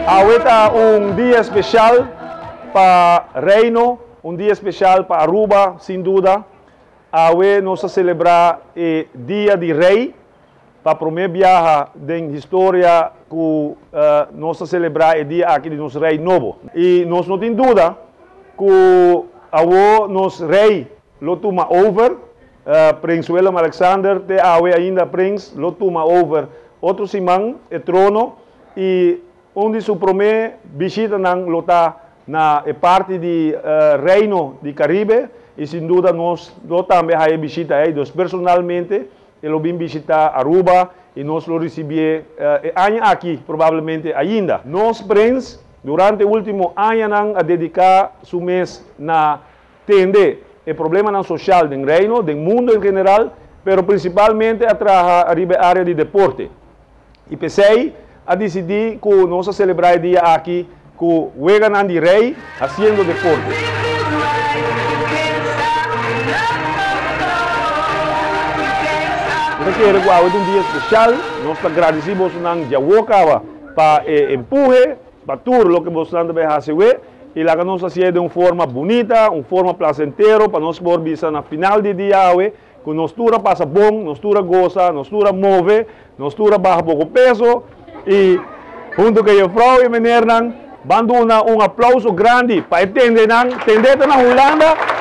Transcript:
Awe ta un dia special pa Reino, un dia special pa Aruba, sin duda. Awe nos ta celebra e Dia di Rey, pa prome biaha den historia cu nos ta celebra e dia aki di nos Rey nobo. Y nos no tin duda cu awo nos Rey lo tuma over, Prins Willem Alexander te awe ainda Prins lo tuma over otro siman e trono y un di su prome bishitanan lo ta na e parti di Reino di Caribe y sin duda nos lo tambe haya e bishita ey, dus personalmente e lo bin bishita Aruba y nos lo ricibié e aña aki probablemente ainda. Nos Prins durante ultimo añanan a dedica su mes na tende e problemanan social den Reino, den mundo en general, pero principalmente a traha ariba e area di deporte. Y p'esey a dicidi cu nos a celebra e dia aki cu Weganan di Rey haciendo deporte. Mi ta kere cu awe ta un dia special, nos ta gradici bosonan djawo caba pa e empuhe, pa tur loke bosonan ta bay haci awe, y laga nos hacié den un forma bunita, un forma placentero pa nos por bisa na final di dia awe cu nos tur a pasa bon, nos tur a goza, nos tur a move, nos tur a baha poco peso y hunto cu e juffrouw y meneernan ban duna un aplauso grandi pa e tendenan, tende ta na Hulanda.